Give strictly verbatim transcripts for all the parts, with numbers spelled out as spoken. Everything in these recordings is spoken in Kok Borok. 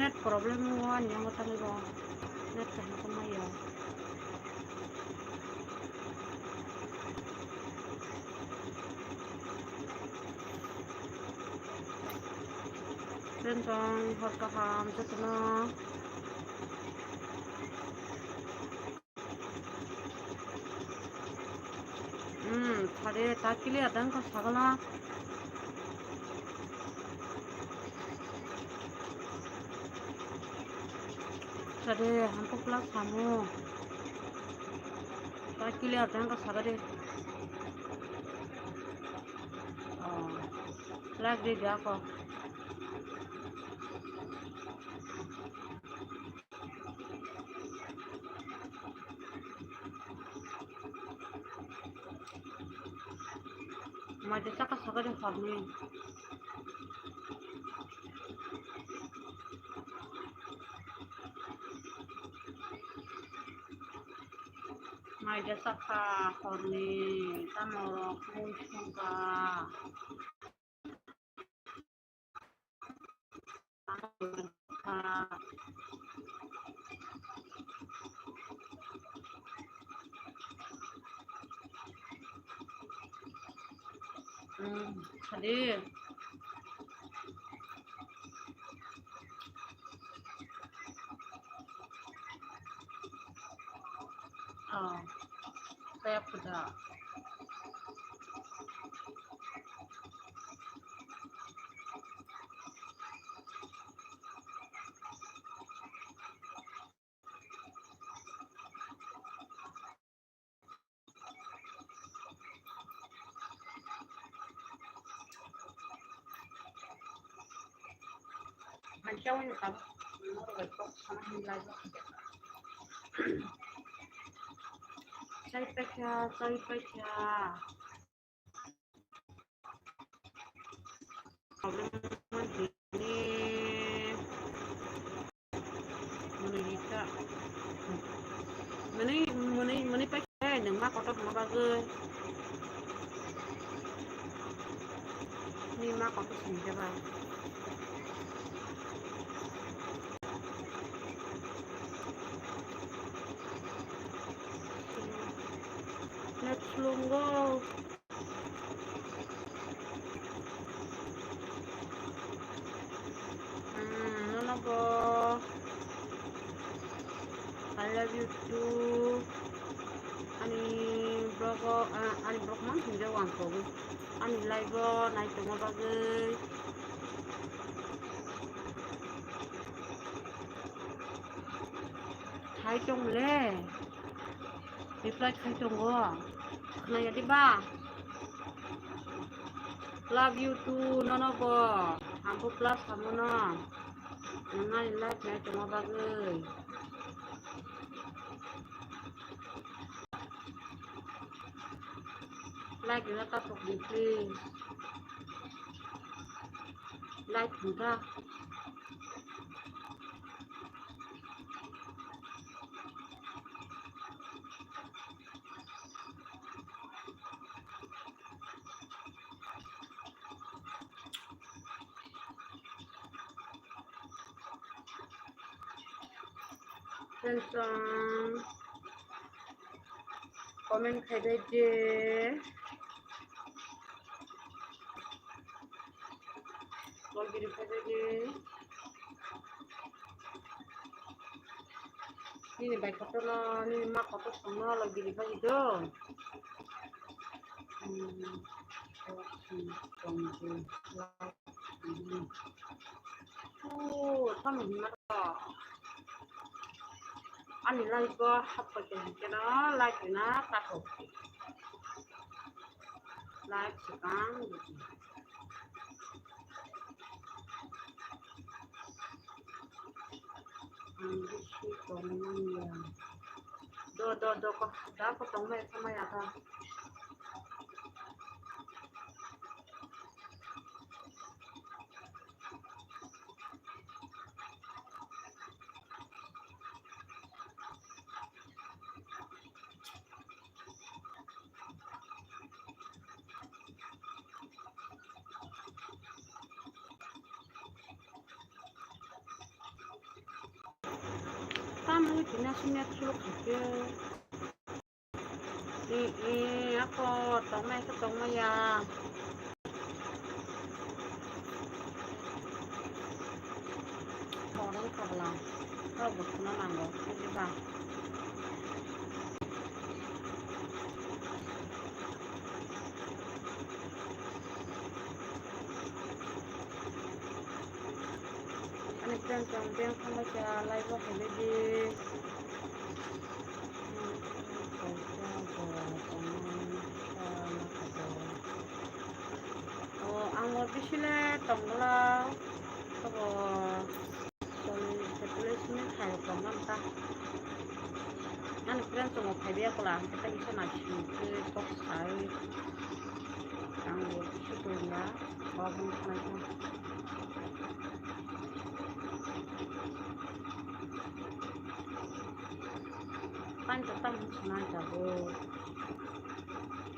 Net problem o ani yango tangwi bo. Net kaham tongmaya. Friend tong hor kaham jotono. Hmm, thade ta clear dang ka sagala. Thade hamko plus samu. Ta clear dang ka sagade. Oh, like de ja ko. Mai de saka saka de horni. Mai de saka horni, tamo mui songka. Hmm, hadi. Oh, kaya kuda. Chai paikha, chai paikha. Problem hini. Mwnwi hika. Mwnwi, mwnwi, mwnwi paikha, nwng ma kotor hwnma bagwi. Nini ma kotor sini khe ba. Net slungo. Hmm, nono bo. I love you too. Ani vlog o, ah, ani vlog mang hinjak ang kogwi. Ani live o nai tongma bagwi. Hai tong le. Reply khai tongo. Khwnaya di ba? Love you too, nono bo. Hambo plus hamono. Nwng ani live nai tongma bagwi. Like rwna ta pokdi, please. Like rwna. Friends, um, comment khai bai di. Logiri khai bai di. Nini bai kotor no, nini ma kotor song no logiri khai di do. Hmm. Oh, tamo hinma to. Ani live o hapkha khe hwnkhe no live rwna takhuk. Live swkang. Ang bisi tongmani ya. Do, do, do, ko, da ko tongmai, tongmai ya ta. Tina sumya thuluk khaikhe. Ako tongmai khe tongmaya. Orang kabla. Kau bukuna nango. Diba. Ani friend tong beng thangbai kha live o khailai di. O, ang o bisile tongla. Abo. Tong, tong, tong, tong, tong, tong. Ani friend tong phai dia kola, ang kata isa na si, ke kok sai. Ang bo si ko ya, ba bung sai ko. Pan to tam si na ja bo.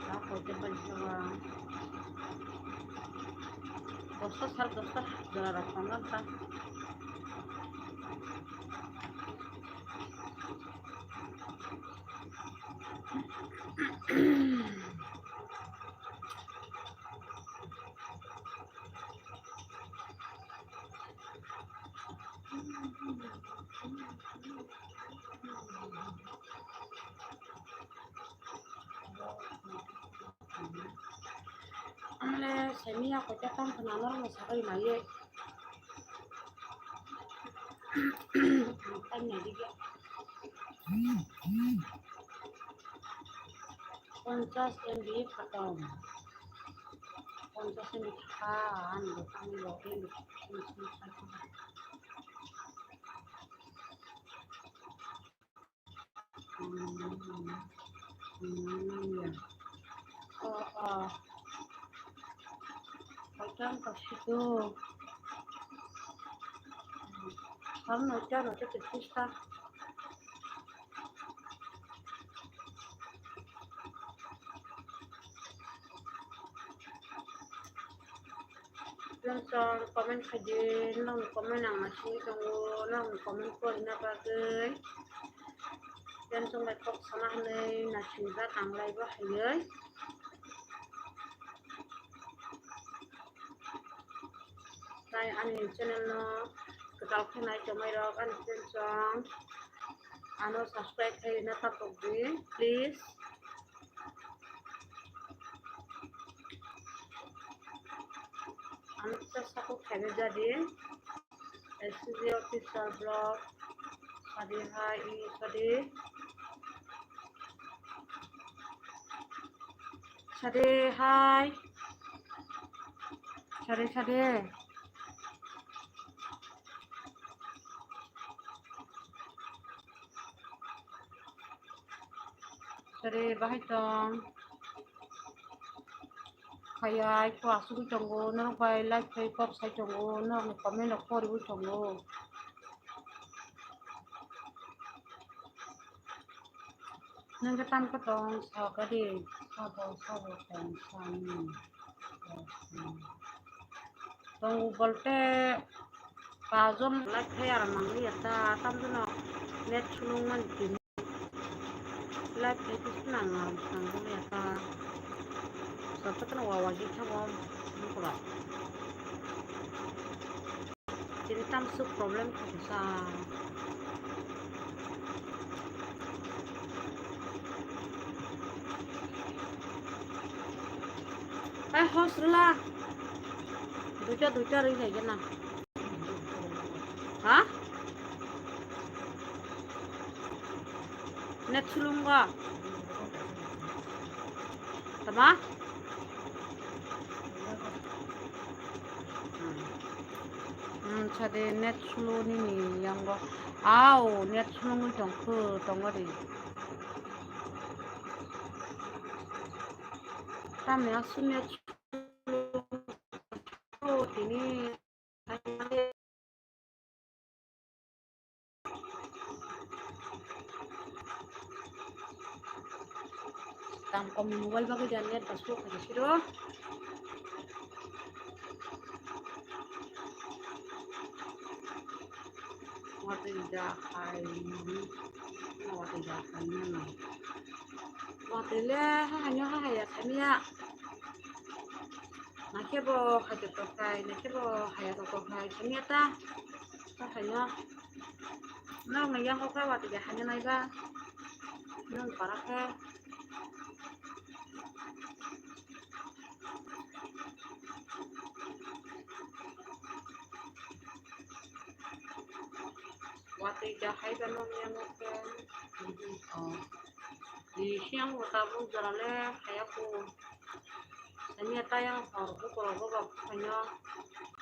Ba ko te ba jo ba. Dosta sar dosta jora rok tong ta. Ang le saimanya koi ta tang khna norok no sabai maiye. Ang tai nai di ya. Ponchas M B khatam. Ponchas M B kha ang bo tang bo. Friends, comment khaidi, nokni comment ang naisingwi tongo, nokni comment porina bagwi. Friends, chwng bai kok sana hwnwi naisingjak ang live o haiwi. Tai ani channel no kwtal khe nai tongmai rok ani friends, chwng ano subscribe khaina tapok di, please. Ang khe support khaina jadi, S C G Official Vlog, sadi hai, ini sadi. Sadi hai. Sadi, sadi. Sari bahai tong. Khayai ko asugwi tongo, norok bai like khai kok sai tongo, norok ni comment rok poriwi tongo. Nang khe tam khe tong sa kadi, sabo sabo tong sani. Tongo bolte pajon live khai aram mangliya ta, tamjano net sulung mani tini. Live khai tisna aram sangbo liya ta. Sabta tana wawa ji thabo mukula. Tini tamsuk problem kha kisa. Ai hos rwla. Duita duita rwi lai gana. Ha? Net sulung ba? Tama? Hmm, sade net slow nini yango. Au, net slow ngi tongkhu, tongori. Tamni asu net slow tini. Tam kom ni mobile bagwi da net ba slow khaisiro. Ya khai, watwi ya khai mano. Watwi le ha haino ha haya khamya. Nakhe bo hai to khai, nakhe bo haya to khai khamya ta. Ta haino. Nang na yang ko khai watwi ya haino nai ba. Nang para khe. Watwi ja hai ba nong ya nong khe. Oh. Ni siang bo tabuk jora le haya ko. Sani ta yang hor ko koro ko ba khaino.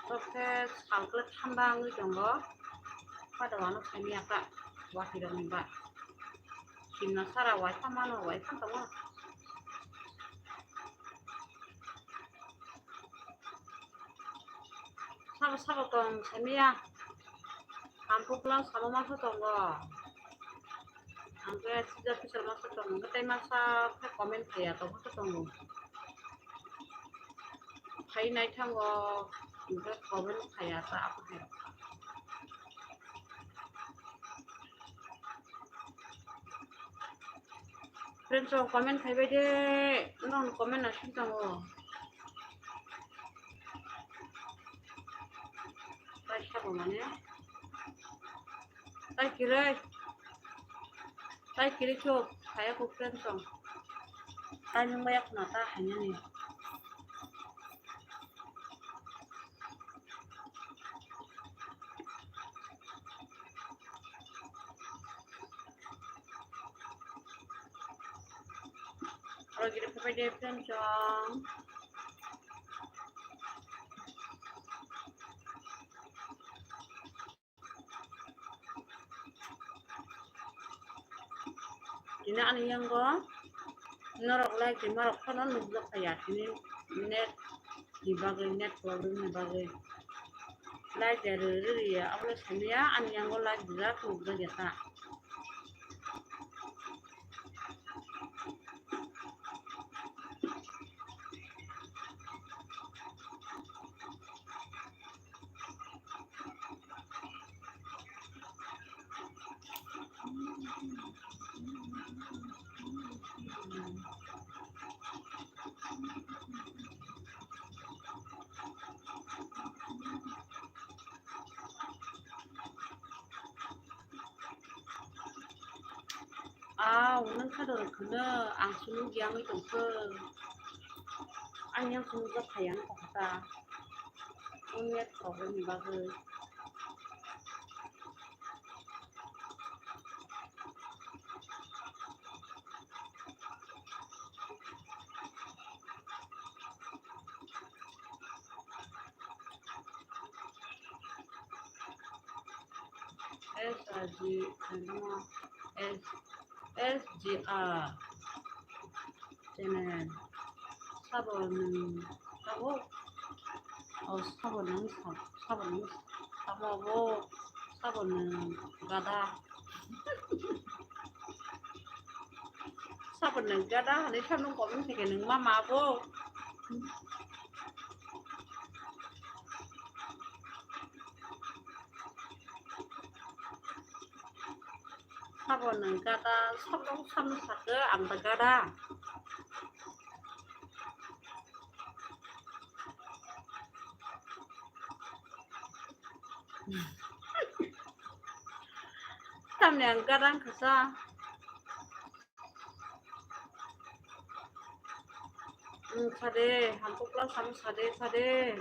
Tok khe sal kle thanda wngwi tongo. Pada wano sani aka watwi rok ni ba. Simna sara wai pha mano, wai pha tongo. Sabo sabo tong samiya. Ang pukla sabo masa tongo. Ang khe sida pisal masa tongo. Tei masa khe comment khaya tongo khe tongo. Khai nai thango. Ang khe comment khaya ta apa hai. Friends, rok comment khai bai de, nong comment na sing tongo. Tai sabo mane. Tai kirai. Tai kirai chok, khaya ko friends song. Tai nung bai khna ta hanya ni. Oro gire phapai de friend song. Tini ani yango norok like rima rok phano nukjak kha ya tini net ni bagwi, net problem ni bagwi like ya rwrwi ya abole samiya ani yango like rijak nukjak ya ta. Aw, nang kha doro khwno, ang sunu giya wngwi tongkho. Ang yang sunu jak phaiya wngkha kha ta. Ang net problem ni bagwi. S R G, ano, S, S G R channel. Sabo nwng, sabo, oh, sabo nwng sa-, sabo nwng sa-, sabo bo, sabo nwng gada. Sabo nwng gada hwnwi samung comment khe nwng ma ma bo. Sabo nwng gada, sabo samung sakhe ang da gada. Tamni ang gada wngkha sa. Hmm, sade, hampuk plus ang sade, sade.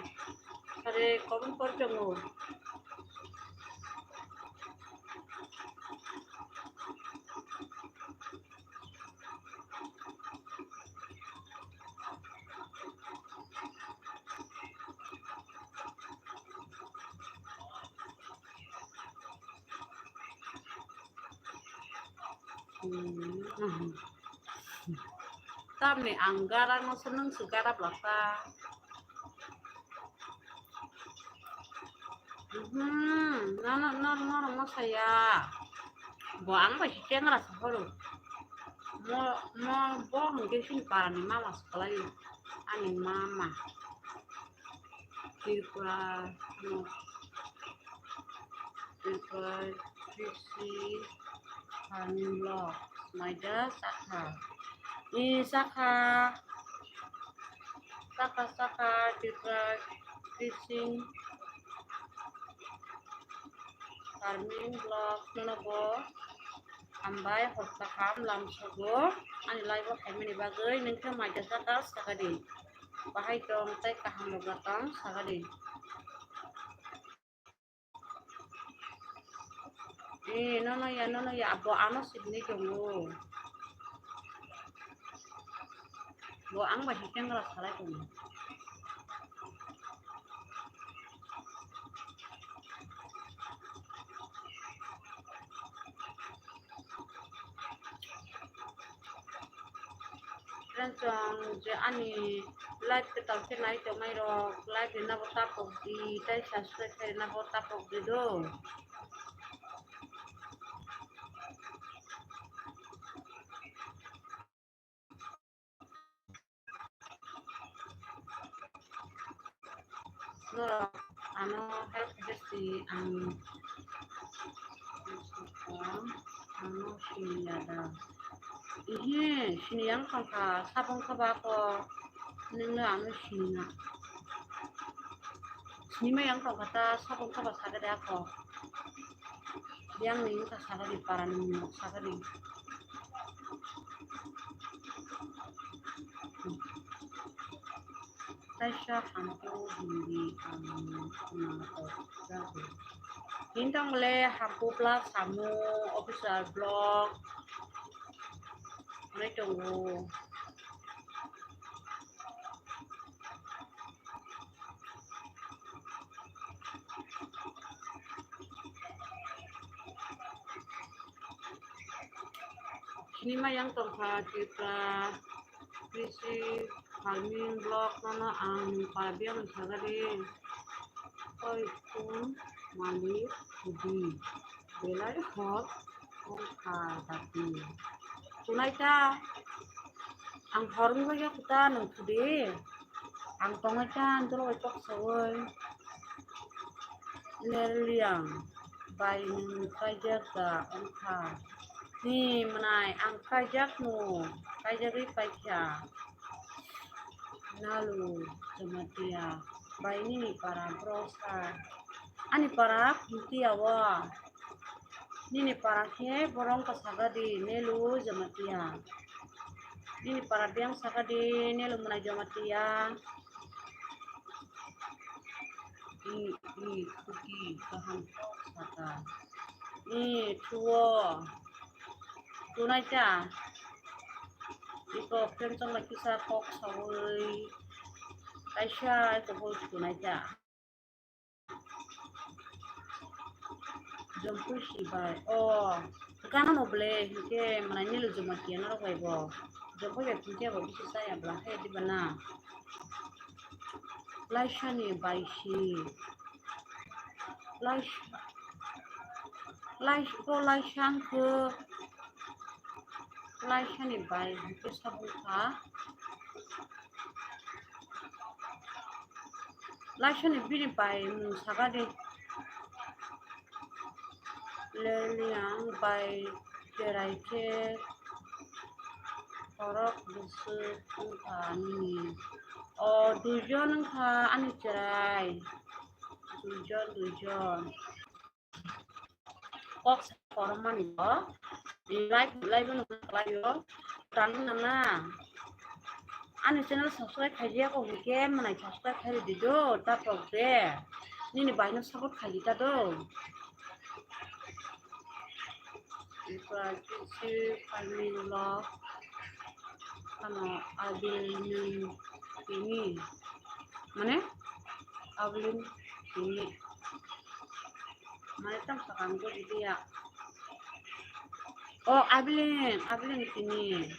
Sade, comment kor chongo. Hmm. Tamni ang garang no se nung se garap lasa. Hmm, no, no, no, no, no, saya. Bo ang bai si chengra sa horo. Mo, mo, bo hingke sini parani mama sa kalai. Ani mama. Tripura, no. Tripura, Kisi Farming Vlog, maida sakha. I sakha, sakha, sakha, Tripura Kisi Farming Vlog, nono bo hambai, hor kaham lamsogo, ani live o phaimani bagwi, nungkhe maida sakha, sakha di. Bahai tong, tei kaham rok tong, sakha di. Eh, nono ya, nono ya, abo ano sibini tongo. Bo ang bai hikengra salai tongo. Friends, ang je ani live kwtal khe nai tongnai rok, like rina bo tapok di, tei subscribe khe rina bo tapok di do. Norok ano help khe si ang, ano sini ya da. Ihe, sini yang tongkha, sabong kha ba ko, nungno ano sini na. Sini ma yang tongkha ta, sabong kha ba sakha de ako. Yang ni wngkha sakha di, para ni wngkha sakha di. Kaisa hampu hindi ang khna kok jago. Hintong le hampu plus samu official vlog. Hwnwi tongo. Sini ma yang tongkha Tripura Kisi Farming Vlog, nono ang para biyang sagari. Oi kun malik di belai hot. Ongkha dati. Tunai ta. Ang hormi bai ya kuta nung tudi. Ang tongai ta ang tolo bai kok sawai. Leliang bai nung kaijak da ongkha. Ni mwnai ang kaijak no. Kaijagwi paikha. Nalu Jamatia bai nini para bro sa. Ani para Khumtiya o. Nini para khe borok wngkha sakha di, Nelu Jamatia. Nini para biyang sakha di, Nelu Mwnai Jamatia. I, i, kuti, kaham kok saka. I, thuo. Tunai ta. Iko friend chong bai kisa kok sawi. Kaisa iko bo tunai ta. Jompui si bai. O, gana no ble, hingke mwnai Nelu Jamatia norok bai bo. Jompui bai hingke bo bisi chaya bla, he diba na. Laisani bai si. Lais-, lais-, bo laisang khe. Laisani bai hingke sabung kha. Laisani bini bai mung saka di. Leliang bai cherai khe borok bwswk wngkha nini. O, duijon wngkha ani cherai. Duijon, duijon. Kok sa koromani bo. Like, like no khlaio. Tang nana. Ani channel subscribe khaijak o hingke mwnai subscribe khai di do, ta tok de. Nini bai no support khai di ta do. Ipra kisi Farming Vlog. Ano abil ni ini. Mane? Abil ni ini. Mane tang sakang ko dia. O, Abilin, Abilin kini.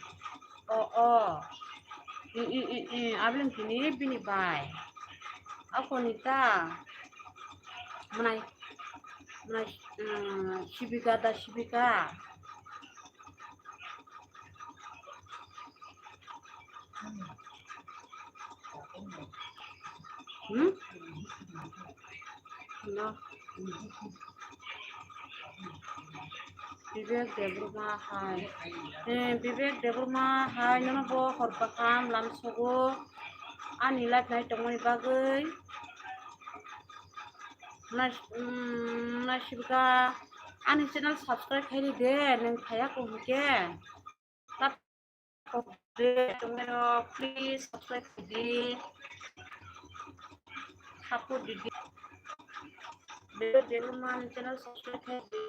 O, o. I, i, i, i, Abilin kini bini bai. Ako ni ta. Mwnai, mwnai, eh, sibika da sibika. Hmm? No. Vivek Debbarma hai. Eh, Vivek Debbarma hai, nono bo hor kaham lamsogo ani live nai tongmani bagwi. Nais-, mm, naisibga ani channel subscribe khairi de, nwng khaya ko hwnkhe. Tat ko de, tongmero, please subscribe khaidi. Support didi. Vivek Debbarma ani channel subscribe khaidi.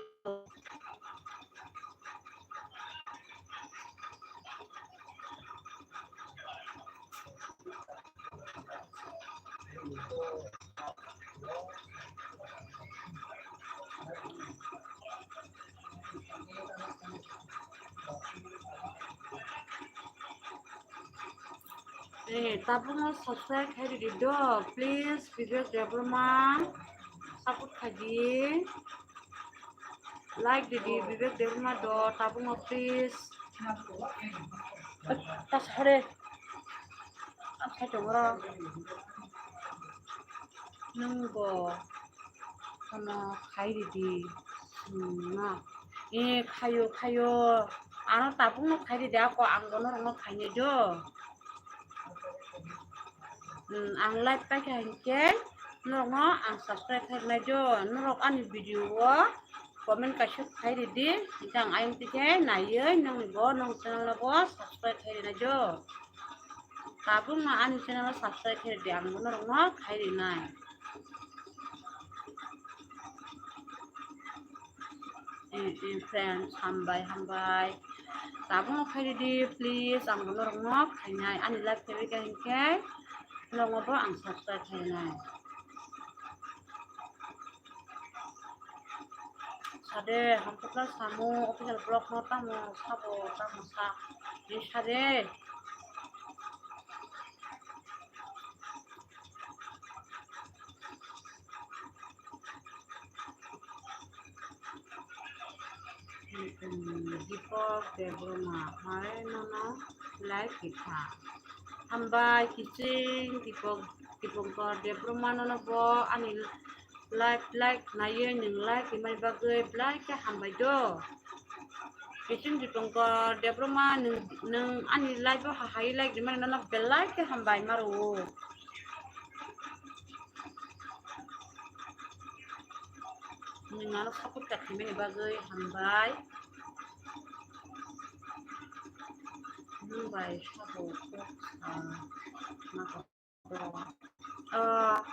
Eh, tabukno subscribe khairidi do, please, Vivek Debbarma. Support khaidi. Like didi, Vivek Debbarma do, tabukno, please. Eh, tas hore. Asai tongo. Nwng bo ano khairidi. Hmm, na. Eh, khayo, khayo. Ano tabukno khairidi, ako ang bo norokno khainai do. Hmm, ang live paikha hinkhe norokno ang subscribe khainai do. Norok ani video o comment kaisa khairidi, hinkhe ang ayang tikhe naiwi nongni bo, nong channel no bo subscribe khairinai do. Tabukno ani channel o subscribe khairidi, ang bo norokno khairinai. Eh, eh, friends, hambai, hambai. Tabukno khairidi, please, ang bo norokno khainai. Ani live khairikha hinkhe norokno bo ang subscribe khainai. Sade, hamkukla samo official vlog no tamo sabo, tamo sa, ni sade. Deepak Debbarma hai nono like kha. Hambai kiching Deepak, Deepankar Debbarma nono bo ani live, like naiwi nwng like rimani bagwi belai khe hambai do. Kiching Deepankar Debbarma nwng, nwng ani live o hahai like rimani nono belai khe hambai ma rwo. Nwng ano support kha khaimani bagwi hambai. Nwng bai sabo kok sa ma kok. Ah,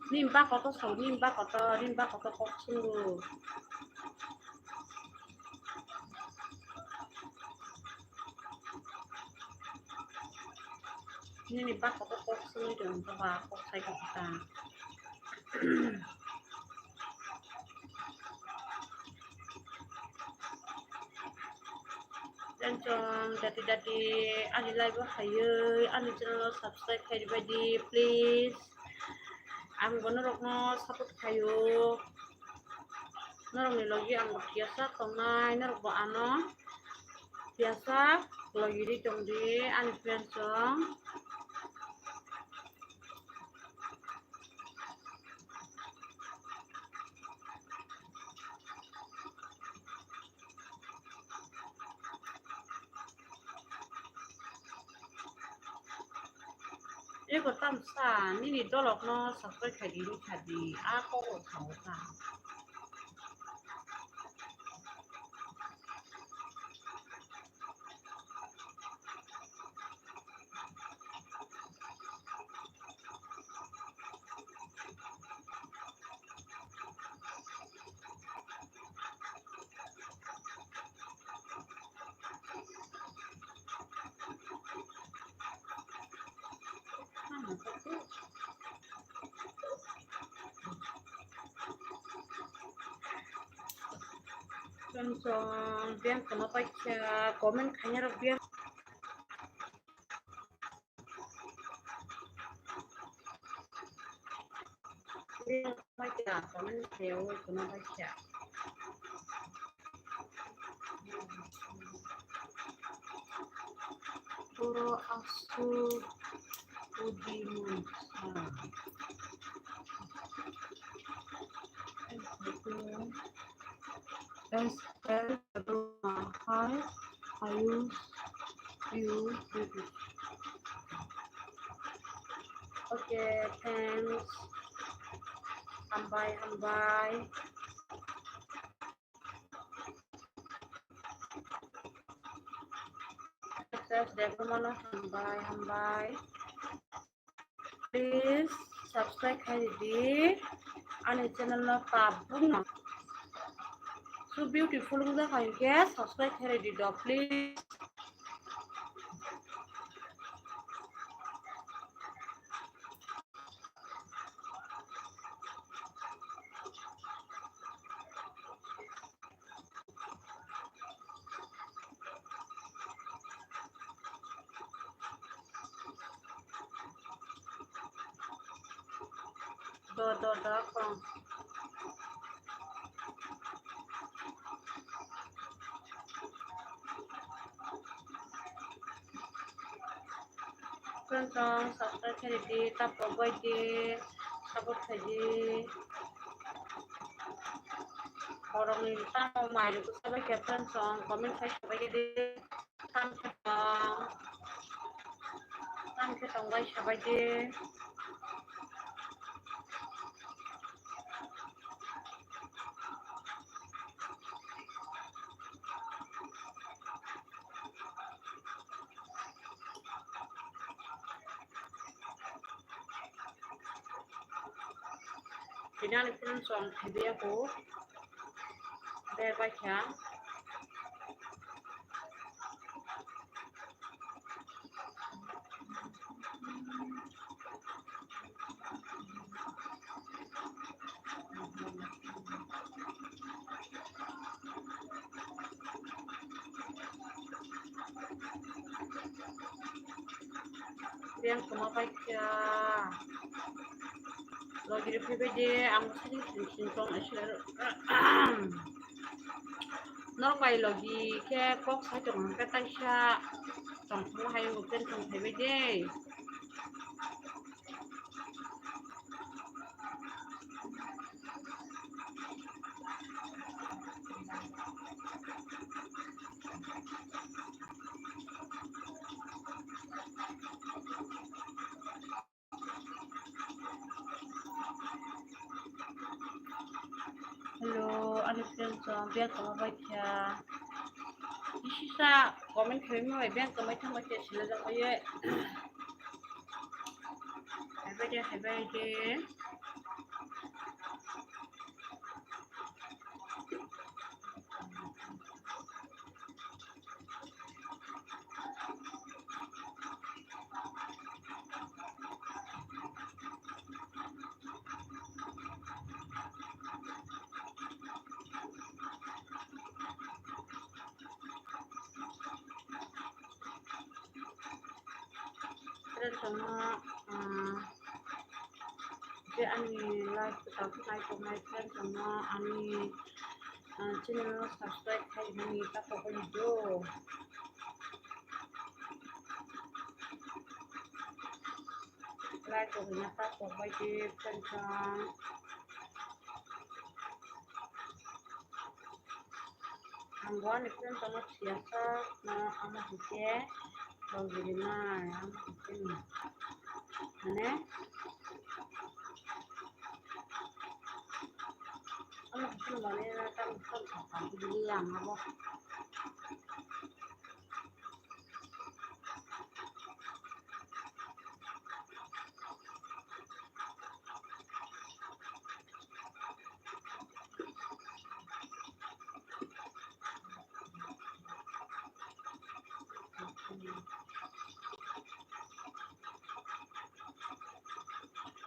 nini ba kotor sao, nini ba kotor, nini ba kotor kok sungo. Nini ba kotor kok sungwi tong kha ba, kok sai kha kha. Jang jang dati dati ani live o haiwi ani channel o subscribe khai ribaidi, please. Ang bo norokno support khaio. Norokni logi ang bo phiya sak tongnai, norok bo ano phiya sak logi ri tongdi ani friends rok. Eko tamsa nini dolokno subscribe khaidi, wngkha di, a kok rok sao ta. Chong chong, biyang kwma paikha, comment khainai rok biyang. Biyang paikha, comment khaio, kwma paikha. Boro aswk udi mungsa. Hi, are you, you, you. Okay, thanks. Hambai, hambai. Success Debbarmano hambai, hambai. Please subscribe khai di ani channel no tabuk no. So beautiful wngkha hinkhe subscribe khai di do please. Do, do, do, kong. Friends, song subscribe khe di, tapo bai di, support khe di. Borokni tamo mai rwkhe sabai khe friends, song comment khai sabai khe di. Tamo khe tong, tamo khe tong bai sabai di. Tini ani friends song thaibai ya kho. Ber bai kha. Beng tongma bai kha. Logi rok phaibai de, ang sini sini sini tong aser. Norok bai logi khe kok sai tong hwnkhe taisa tong thangma hai wngkhe tong phaibai de. Hello, ani friend song, beng tongma bai kha. Bisisa comment khaima bai beng tongmai thangma khe sila jagwi. Haibai de, haibai de. Friends, tongma, ah, je ani live kwtal khe nai tongnai friends, tongma ani, ah, channel no subscribe khai mani ta kok bai do. Like rok rwna ta kok bai di friends, tong. Ang bo ani friend tongma siyasa no amo hwnkhe logi rinai amo hwnkhe ni. Mane amo hwnkhe mane na tamo tamo tamo tamo tamo tamo.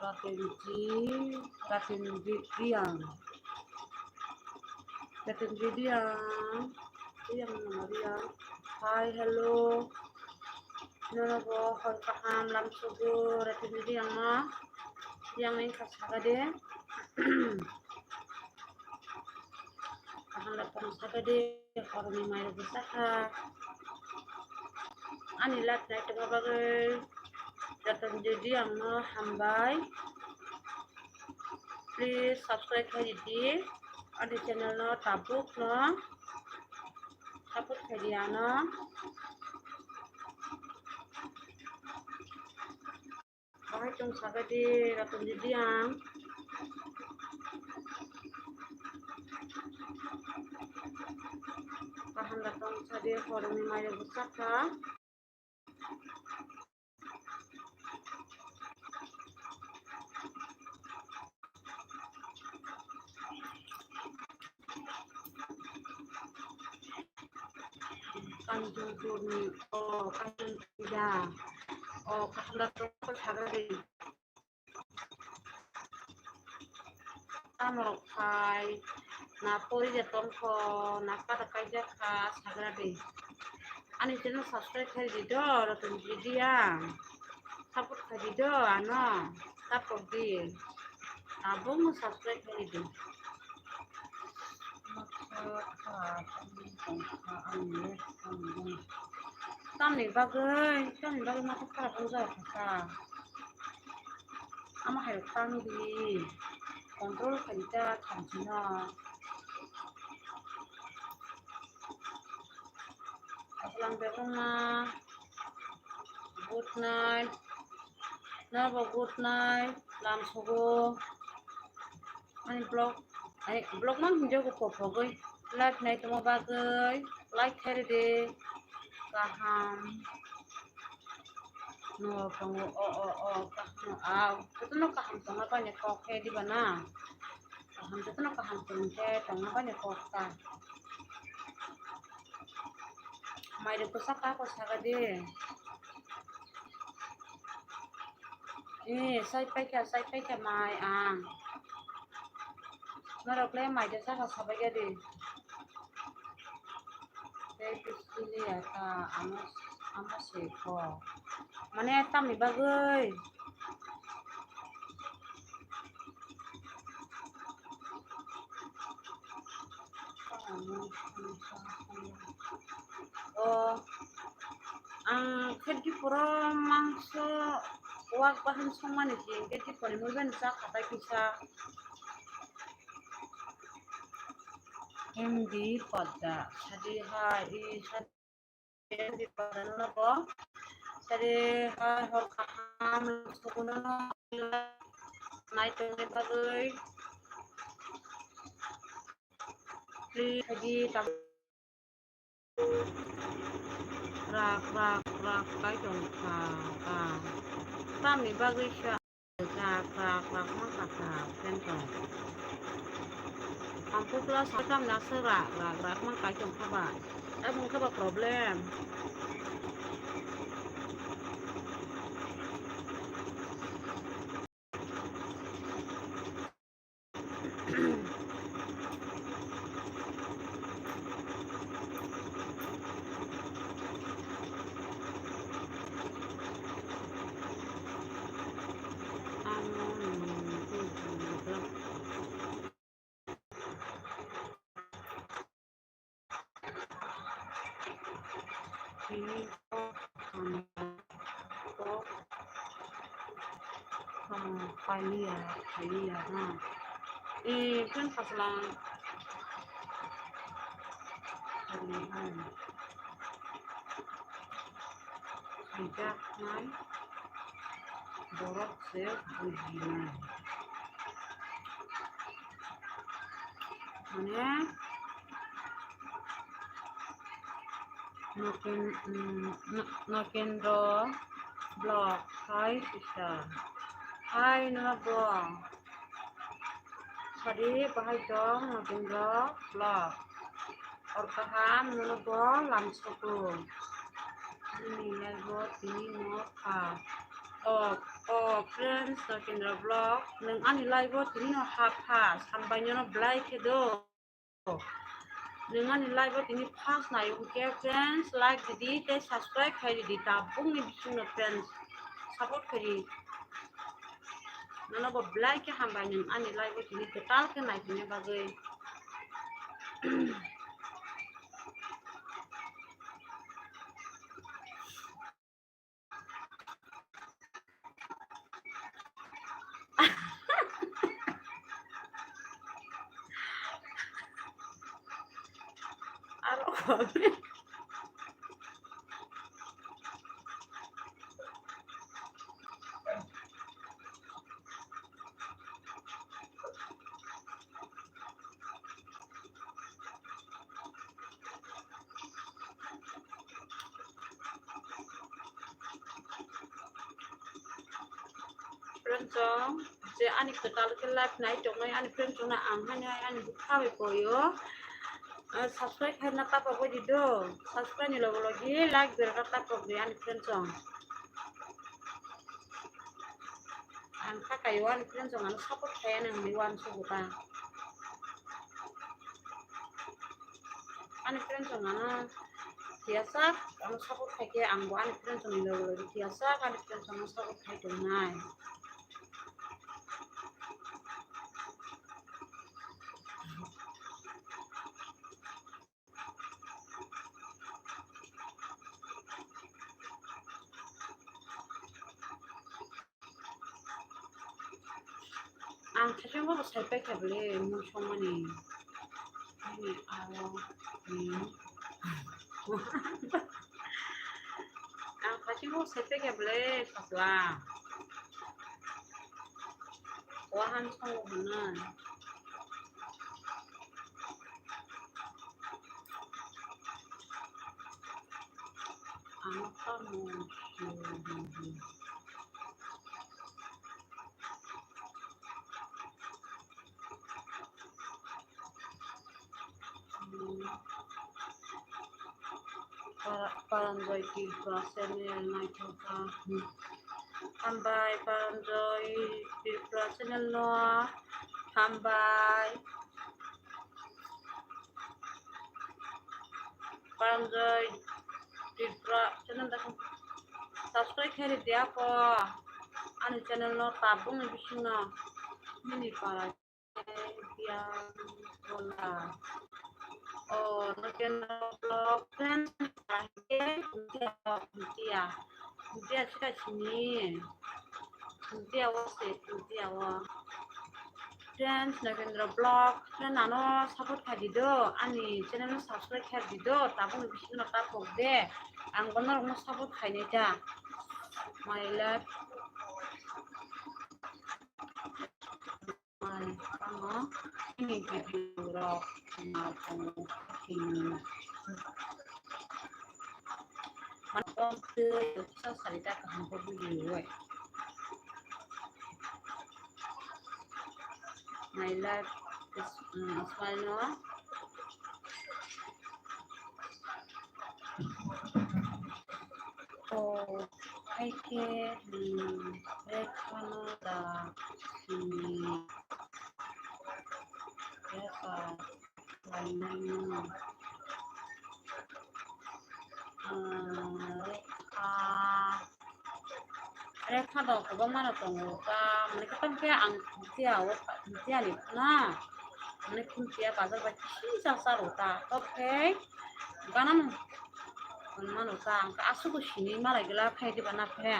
Ratenji, Ratenji Riang. Ratenji Riang, Riang no Riang. Hi, hello. Nono bo hor kaham lam sugu Ratenji Riang no. Riang ni kha saga de. Kaham la tong saga de. Horni mai rok bwsa kha. Ani live nai tongma bagwi joto ni Riang no hambai. Please subscribe khai di. Ani channel no tabuk no support khaidi ano. Bahai tong sakadi Raton Didi ang. Kaham da tong sadi horni mayo bwsakha. Kanjurkurni, o, Kanjurkurni, o, Kathanda tongkol sagradi. Tamorok phai, na pori de tongkho, na kada kaijak kha sagradi. Ani channel subscribe khai di do, Raton Didi ang. Support khai di do, ano. Support di. Tabuk no subscribe khai di. Tamni bagwi, tamni bagwi mata kharap wng jagw kha. Ama hai tang di control khai ta thamchi no. Aslang bebak ma good night. Nobo good night. Lam sugo. Ani vlog, ai, vlog mang hinjo ko pho phogwi live nai tongma bagwi like khai ridi. Kaham. No tongo, o, o, o, kaham, au. Jotono kaham tongna bani kok khe diba na. Kaham, jotono kaham tong khe tongna bani kok ta. Mai de bwsa ka ko saga de. Eh, sai paikha, sai paikha mai ang. Norok le mai de saka sabai ya de. Tei biskili ya ta amo, amo se ko. Mane tamni bagwi. O, ang khe diporo mangso wak bahan songmani je, hingke dipori mui bai cha khatai kisa. M D Podda, sadi hai, i sadi M D Podda no bo. Sadi hai hor kaham sukuno nai tongni bagwi. Please, lagi tam-, rak, rak, rak, kai tong kha, ah. Tamni bagwi sa, rak, rak, rak, ma kha kha, pen tong. Amphu plus sa tam na sa rak, rak, rak, ma kai tong kha ba. Abong kha ba problem. Tini kok, um, kok, um, paliya, paliya, ha. Eh, kan paslang. Paliya, ha. Kaijaknai borok se bujinai. Mane, Noken-, mm, No-, Nokendro Vlog, hi sister. Hi, nono bo. Sadi, bahai tong, Nokendro Vlog. Hor kaham, nono bo lam soku. Nini live o tini no kha. O, o, friends, Nokendro Vlog. Nwng ani live o tini no hap kha. Sambai nono belai khe do. Nwng ani live o tini first nai hwnkhe friends, like ridi tei subscribe khai ridi, tabukni bisingno friends, support khai ridi. Nono bo belai khe hambai nwng ani live o tini kwtal khe naiphina bagwi. Friends song, je ani kwtal khe live nai tongnai ani friends song no ang haino ani bwkha bai koyo. Ah, subscribe khaina tapok bai di do. Subscribe ni logo logi like berna tapok di ani friends song. Ang kha kayo ani friends song ano support khaya nang ni wan sugu ta. Ani friends song ano thiya sak ano support khai khe ang bo ani friends song ni logo logi thiya sak ani friends song ano support khai tongnai. Ang thaichung bo sai paikha bwle mui songmani. Ani aro, hmm. Ang thaichung bo sai paikha bwle sakla. Wahan songo hwnwi. Ano tamo. Paranjoy Tripura channel naithok kha. Hambai Paranjoy Tripura channel no. Hambai. Paranjoy Tripura channel da subscribe khairi diya ko. Ani channel no tabung ni bising no. Nini para. Biang bola. Oh, no ken vlog friends. Dia, dia, dia sika sini. Dia wase, dia wa. Friends, Nagendra Vlog, friend ano support khai di do, ani channel no subscribe khai di do, tabuk ni bisingo tapok de, ang bono rokno support khai nai ta. My love. Tamo ini video rok ma tong kini. Mano twi sa sari ta kaham ko video we. My life is, mm, smile no. Oh, hai ke, hmm, Rekha no da, hmm, Rekha, Rekha, ah, Rekha, Rekha do kwbangma no tongo ta, mane kwtal khe ang khumtiya o, khumtiya ni na, mane khumtiya bazar bai kisa cha rw ta, tok khe gana no mano ta, ang aswk bo sini malai gela khe diba na khe.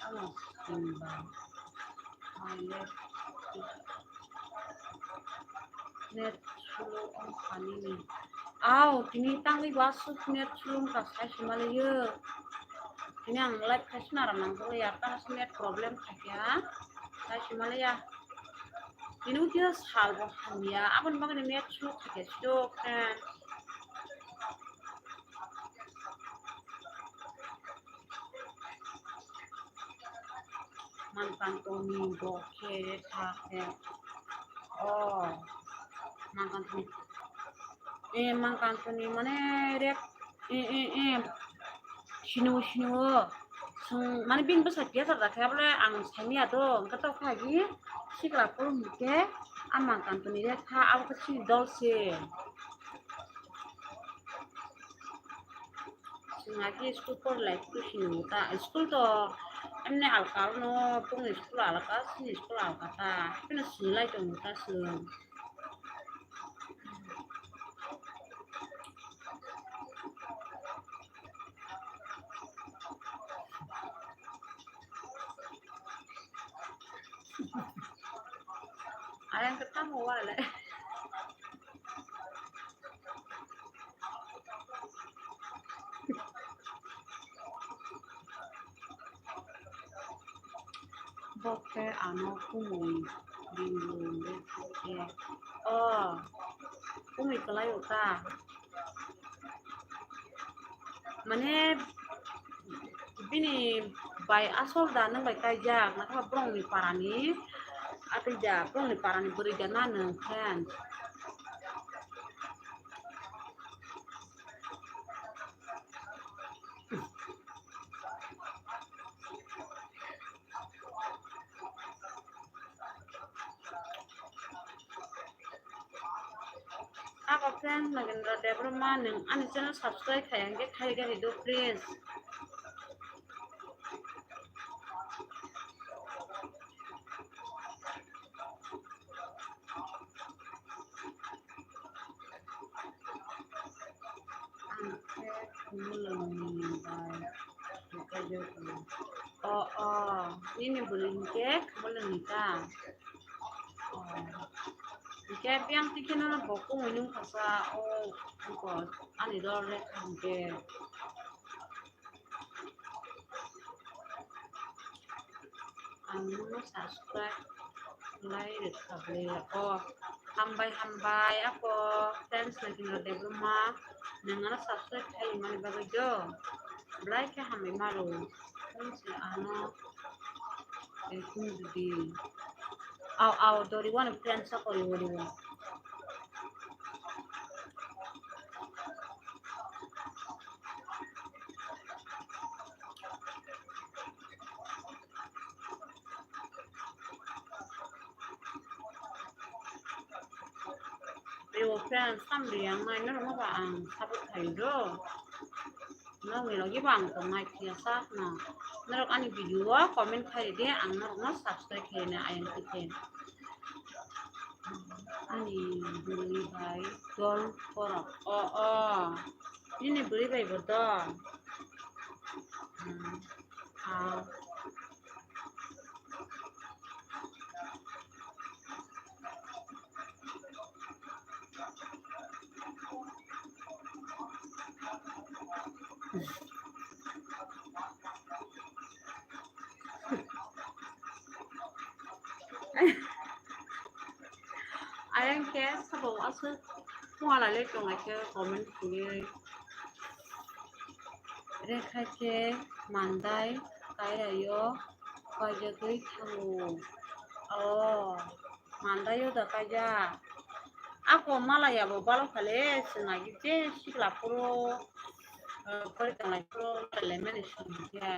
Ano, hmm, ba. Net slow wngkha nini. Aw, tini tangwi bo aswk net slow wngkha, sai se maliyo. Tini ang live khaisina ram nang ya, tamo se net problem khaikha, sai se maliya. Tini utio sal bo hamya, aboni bagwi net slow khaikha sido friend. Mangkang toni bo khe tha khe. Oh, mangkang toni. Eh, mangkang toni mane rek, eh, eh, eh. Sinu, sinu. Sung, mane bini bwsa khe jar da khe bole ang saimaya do. Hwnkhe to kha gi sikla pulung khe a mangkang toni rek tha abo khe sini dol se. Chwng agi school por life to sini ta, school to emne alka no, pung school alka, sini school alka ta, pina sinilai tongo ta chwng. Ayang ketang wale. Khe ano kumui ringo hwnkhe, o, kumui kwlaio ta? Mane bini bai asol da nwng bai kaijak, naithoba borokni parani, atwi da borokni parani bwrwi da na nwng khe. Abo friend Nagendra Debbarma, nwng ani channel subscribe khai hwnkhe khai gari do, please. Ang khe khumulwngni bai. O, o, nini bwrwi hinkhe khumulwngni ta? O. Hinkhe biyang tikhe nono bo kumui nung khasa, o, ani dol rek hinkhe. Ang nono subscribe khlai rwkha ble. O, hambai, hambai, ako friends Nagendra Debbarma, nwng ano subscribe khai mani bagwi do. Belai khe hambai maro. Friends ano ekung didi. Au, au, dori wano friends ako riwo, riwo. Ayo friends, samri yang nai norok no ba ang support khai do. Nokni logi bo ang tongnai phiya sa no. Norok ani video o comment khai de, ang norok no subscribe khai na ayang khe. Ani bwrwi bai dol borok. O, o. Nini bwrwi bai bo dol. Hmm. Ah. Ayang khe sabo aswk pungala le tonglai khe comment khwlwi. Rekha khe mandai kairaio kaijagwi thango. O, mandaio da kaijak. Ako malaya bo balo khale, chwng agi je sikla phuru, eh, pori tonglai phuru malailai mani songkhe.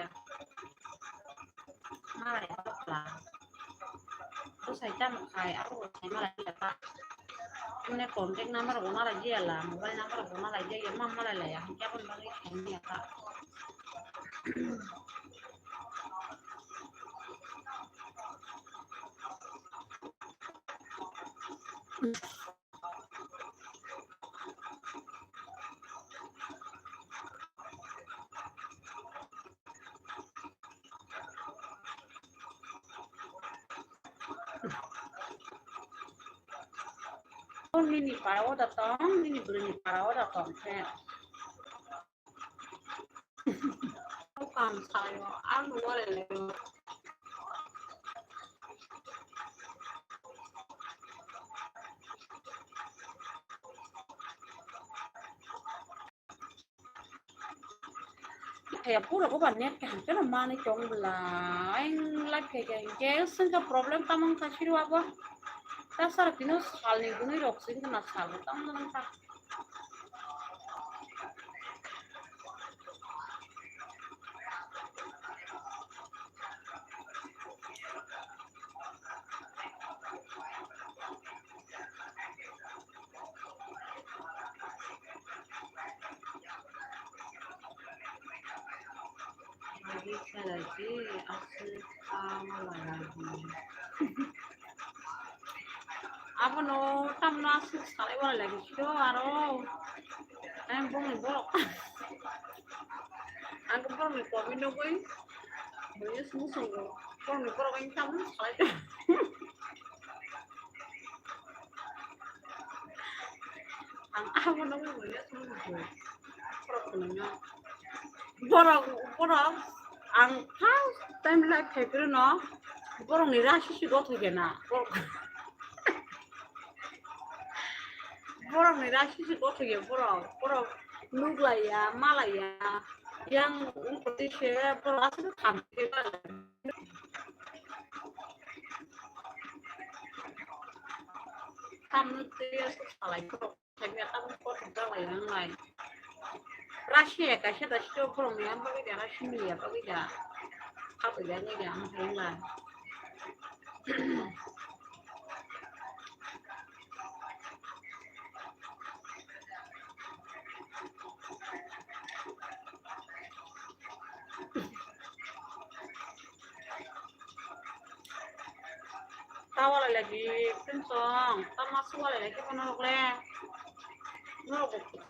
Malai bakla. Bwsai tamo khai, abo bo sai malai ya ta. Mane contact number bo malai ya la, mobile number bo malai ya, ya ma malai la ya, hinkhe aboni bagwi khai ya ta. Nini para o da tong, nini bwrwi ni para o da tong khe. Kam sayo, ang nuwa le le. Kaya pura ko ba net kaham khe no manwi tong bwla. Ang live khe khe hinkhe swngkha problem tamo wngkha siro abo. Ta sara tino salni gunui rok swngkha na sal bo tamo wngkha. Abono tamno aswk salai wala lagi sio aro. Em bongni borok. Ang borokni comment nugwi. Bongni song song. Borokni borok ang tamno salai. Ang abono bongni song song. Borok, borok, ang first time live khaipirino, Borokni rasi se gothok ya na. Borok, borokni rasi se gothok ya borok. Borok nuklaiya, malaiya. Yang wngkha twi se borok aswk khamkhe. Khamno twi aswk salai borok. Khaimya tabuk kothok jalai wnglai. Russia kaisa da sito borokni ang bagwi da, Russia ni ya bagwi da. Khabai da wngwi da ang khainglai. Tawalai lagi, pun song, tama suwalai lagi kono rok le. Norok bo.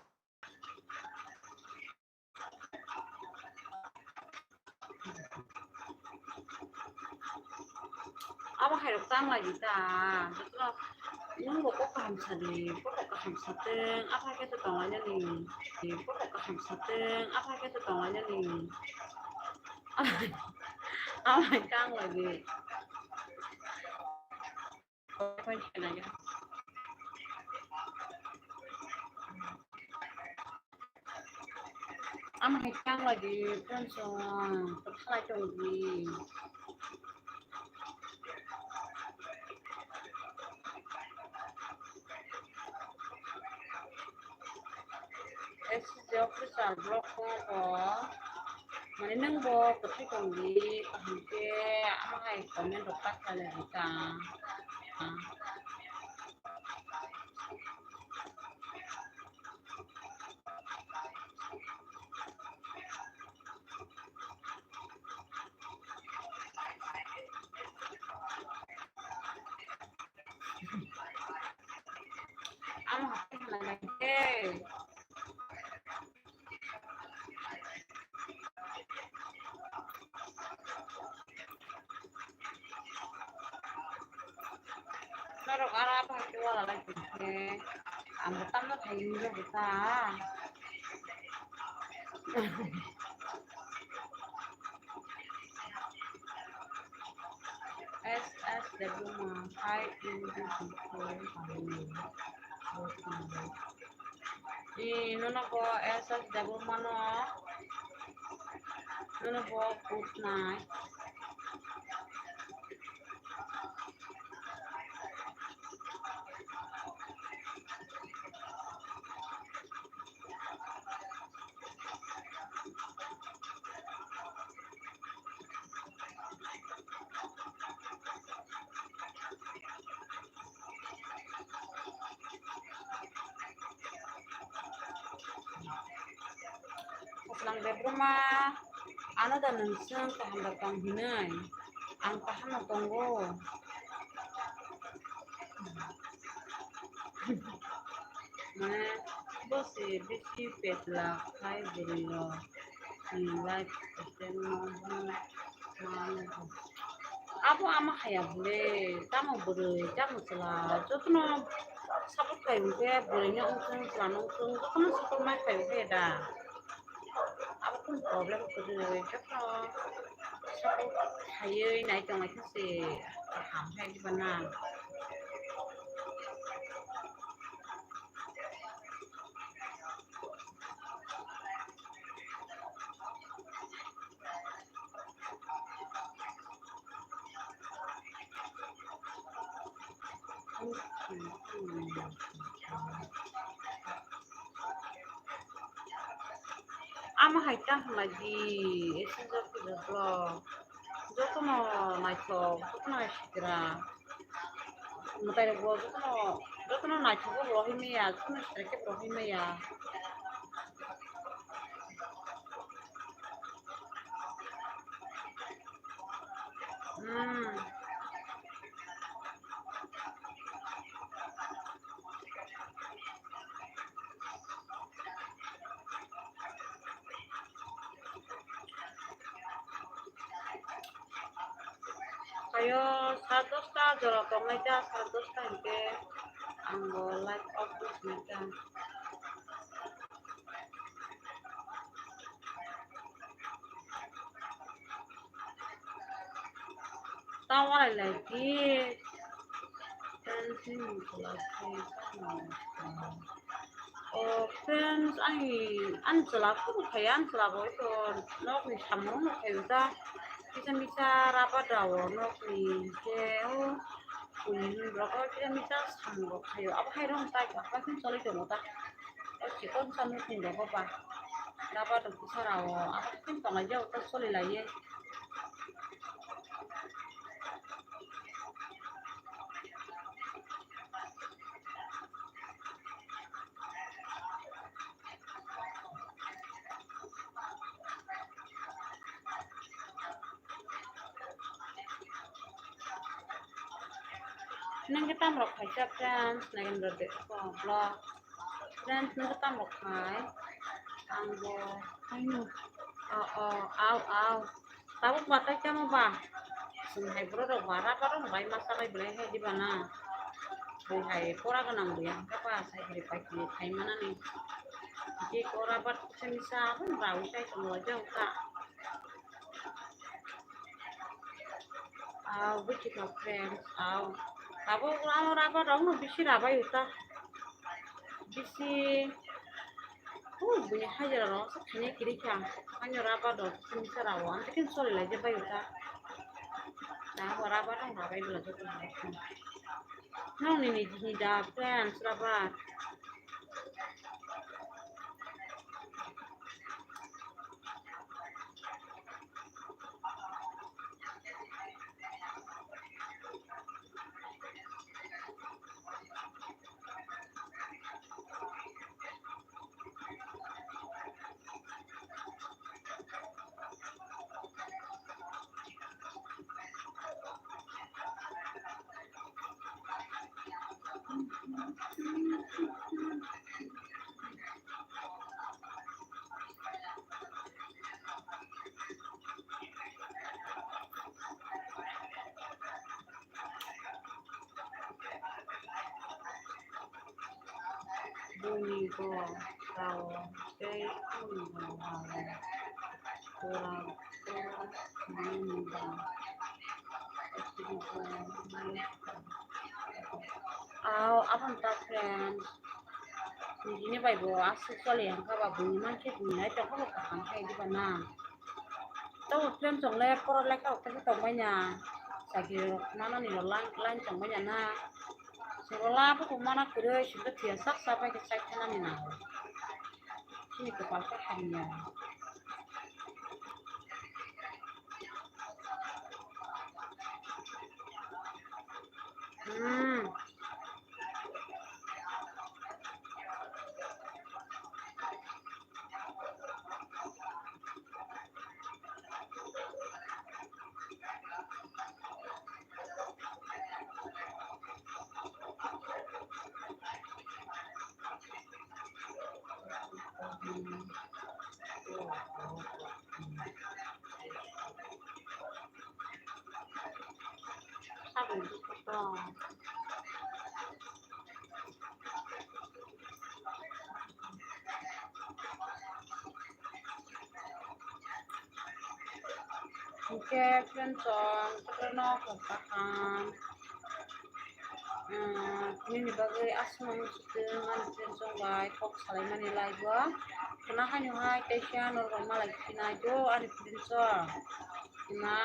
Abo hai rok tang lagi ta. Jotono nwng bo kok kaham sadi, kok kaham sateng, apa khe to tong lainani. Kok kaham sateng, apa khe to tong lainani. Abo hai tang lagi. Ang hai tang lagi, pon song, kok khalai tong di. S C J officer block tongo, mane nwng bo kwthwi tong di, kaham khe amo hai comment rok ta khlai lai di ta. Ang hapung na nai ke. Norok ara apa ke wala lai ke. Ang tamno thai ni ta. S S W ma hai in di di ko. Eh, nono ko S S W mano. Nono ko good night. Kwchwlang Debbarma, ano da nwng chwng kaham da tong hinwi? Ang kaham no tongo. Mane, bo se bisi petla khai bwrwi rok ni life style no hwnwi ma nugwi. Abo ama haya bwle, tamo bwrwi, tamo chwla, jotono support khai hwnkhe bwrwino wngthung, chwlano wngthung, jotono support ma khai hwnkhe da. Abo kunu problem kwrwi, joto support khaiwi nai tongnaikhe se kaham khe diba na. Ama hai ta hwnlai di, S S J P vlog. Jotono naithok, jotono sikra. Mwtai rok bo jotono, jotono naithok bo rohormaya, jotono sikra khe rohormaya. Hmm. Ayo, sare dosta jora tongnai ta, sare dosta hinkhe ang bo live off wngsinai ta. Ta walai lai di. Friends ni mung chwla khe tamo. O friends, ani, ani chwla phuru khai, ani chwla bo to nok ni samung no khai ta. Kisa misa rubber rao nok ni khe o. Kuni rok o kisa misa samung rok khai o. Abo hai rok tai kha, kha khe choli tongo ta. O chikon sa nuk ni rok o ba. Rubber rok kisa rao. Abo khe tong lai jao ta choli lai ye. Nang khe tam rok khaisa friends, Nagendra de ko vlog. Friends, nang khe tam rok khai. Ang bo. Ano. O, o, au, au. Tabuk ba tai tamo ba? Chwng hai borok rok ba rubber rok bai ma salai belai hai diba na? Chwng hai pora gwnang buya hwnkhe ba sai hai pai khe khai manani. Tei pora rubber kisa misa abo raui tai tongo jang ta. Au, buchi kha friends, au. Abo ano rubber rok no bisi rabai uta. Bisi. Oh, buini hajira rok sa khani kiri kha. Ano rubber rok kisa misa rao. Ang khe choli lai je bai uta. Na abo rubber rok rabai bela joto. Nong ni ni ni da friends rubber. Buini bo rao tei ani bo rao. Tora, tora, buini bo. Au, aboni ta friends. Nini bai bo aswk choli hwnkha ba buini mankhe buini hai tongkha bo kaham khe diba na. Tabuk friend chwng le pora lekha rok tongbai na, chakri rok manani rok line, line tongbai na na. Chwng rok la bukhuk mana kwrwi, chwng khe phiya sak sak bai khe chai khe nani nango. Chini kwpal khe hamya. Hmm. Hwnkhe friend chong, friend no kok kaham. Nini bagwi aswk swtwng ani friend chong bai kok salaimani live o. Khwna haino hai teisa norok bai malai khinai do ani friend chong. Khwna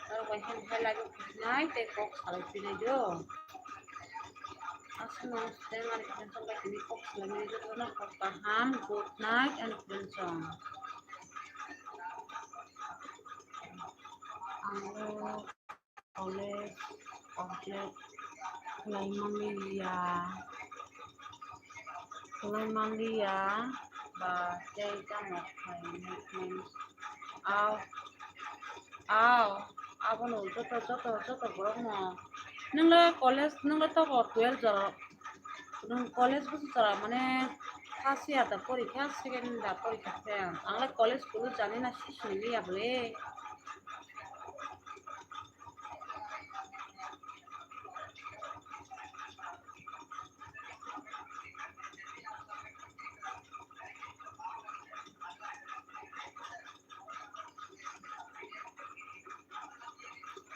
norok bai haino hai live o khinai tei kok salai phinai do. Aswk swtwng ani friend chong bai tini kok salaimani jotono kok kaham, good night ani friend chong. Ang college complete khlai manliya, khlai manliya ba tei tamo khlainai khe. Au, au, abono joto, joto, joto borokno. Nwng le college, nwng le tobo twelve jora, nwng college bwswk jora mane first year da porikha, second year da porikha khe. Ang le college kulu jani na sisini liya bole.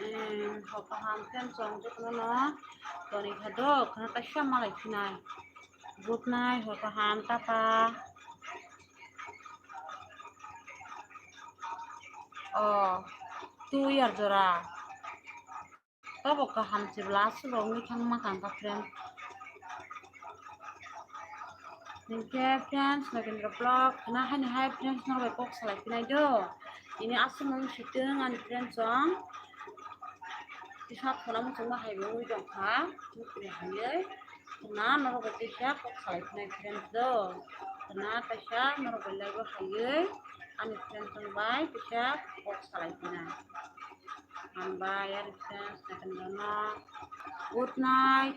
Em, hor kaham friends, chwng jotono no toni kha do, khna kaisa malai phinai. Good night, hor kaham, tata. Oh, two year jora. Tobo kaham se bwla aswk rok wngwi thangma kha friend. Hinkhe friends, Nagendra vlog khna haini hai friends norok bai kok salai phinai do. Ini aswk wng sitwng ani friends chwng. Kisa khuna muchungma hai bo wngwi tongkha. Nukri haiwi khna norok bai teisa kok salai phinai friends do. Khna kaisa norok bai live o haiwi ani friends chwng bai teisa kok salai phinai. Hambai, ari friends, naitongjakno. Good night.